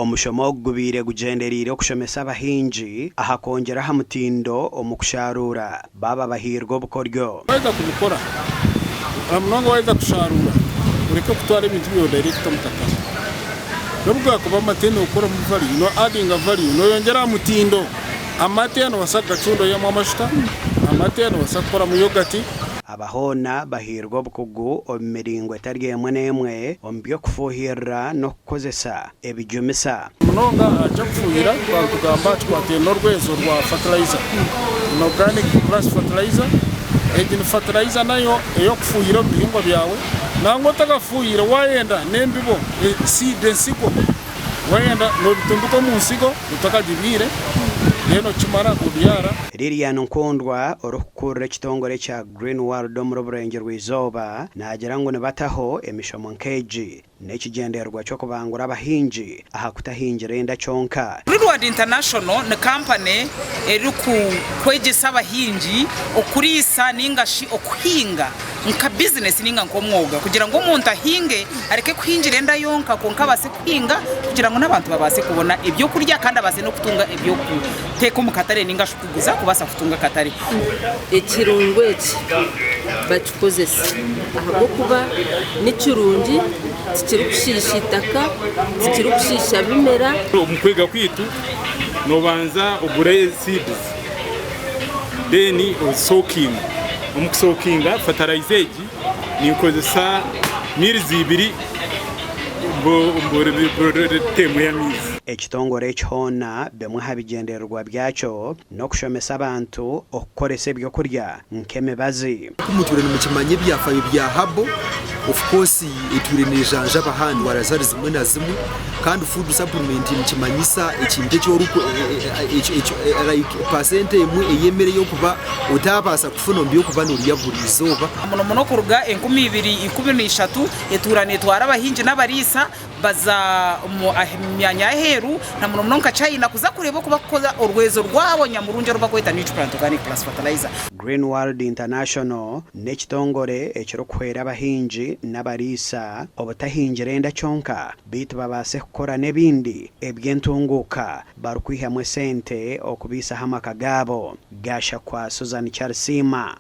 Omushomo ogu gubaire gugyendereire okushomesa abahingi aha kwongyera aha mutindo omu kusharuura baaba bahairwe obukoryo. Waaheza kubikora, na munonga waaheza kusharuura, oreke kutwara ebintu byawe direct omu katare. N'obu gaakuba amate nookoramu value, no addinga value, nooyongyera aha mutindo. Amate noobaasa kugacunda oihamu amajuta, amate noobaasa kukoramu yogati. Aba hoona bahairwe obukugu omu miringo etari emwe n'emwe omu by'okufuuhirira n'okukozesa ebijumisa. Munonga aha ky'okufuuhira twaba nitugamba aha kikwataine n'orwezo rwa fertilizer, inorganic plus fertilizer. Egi ni fertilizer nayo ey'okufuuhira omu bihingwa byawe nangwa otakafuuhiire waayenda n'embibo, seed, ensigo. Wayenda nobitumbika omu nsigo otakagibyaire, then okimara obyara. Lilian Nkundwa, orikukurira ekitongore ekya Green World omuri Burengyerwa-izooba naagira ngu nibataho emishomo nk'egi n'ekigyendererwa ky'okubangura abahingi aha kutahingira enda kyonka. Green World International ni kampani erikukwegyesa abahingi okuriisa ninga shi okuhinga nka bizinesi ninga nk'omwoga kugira ngu omuntu ahinge areke kuhingira enda yonka kwonka abaase kuhinga kugira ngu n'abantu babaase kubona ebyokurya kandi abaase n'okutunga eby'okuteeka omu katare ninga shi kuguza kubaasa kutunga akatare. Ekirungo eki bakikozese ahabw'okuba ni kirungi, tikirikushiisha itaka, tikirikushiisha bimera. Omu kwega kwaitu nobanza ogure seeds then ozisokinge. Omu kusokinga fertilizer egi ninkozesa mils ibiri buri temu y'amaizi. Ekitongore eki hoona bimwe aha bigyendererwa byakyo n'okushomesa abantu okukoresa eby'okurya nk'emibazi. Ku mutwire nimukimanya ebyafayo bya herbal, of course etwire nejanjaba aha ndwara zitari zimwe na zimwe kandi food supplement nikimanyisa ekintu eki oriku like percent emwe ey'emere ey'okuba otaabaasa kufuna omu by'okuba norya buri izooba. Muno muno kuruga 2013 etuura neetwara abahingi n'abariisa baza omu myanya y'aheeru na muno muno nka China kuza kureeba oku barikukora orwezo rwabo nyamurungi oru barikweta Nutriplant Organic Plus Fertilizer. Green World International n'ekitongore ekirikuhwera abahingi n'abariisa obutahingira enda kyonka beitu babaase kukora n'ebindi eby'entunguuka barikwihamu esente okubaisaho amaka gaabo. Gashakwa Susan Kyarisiima.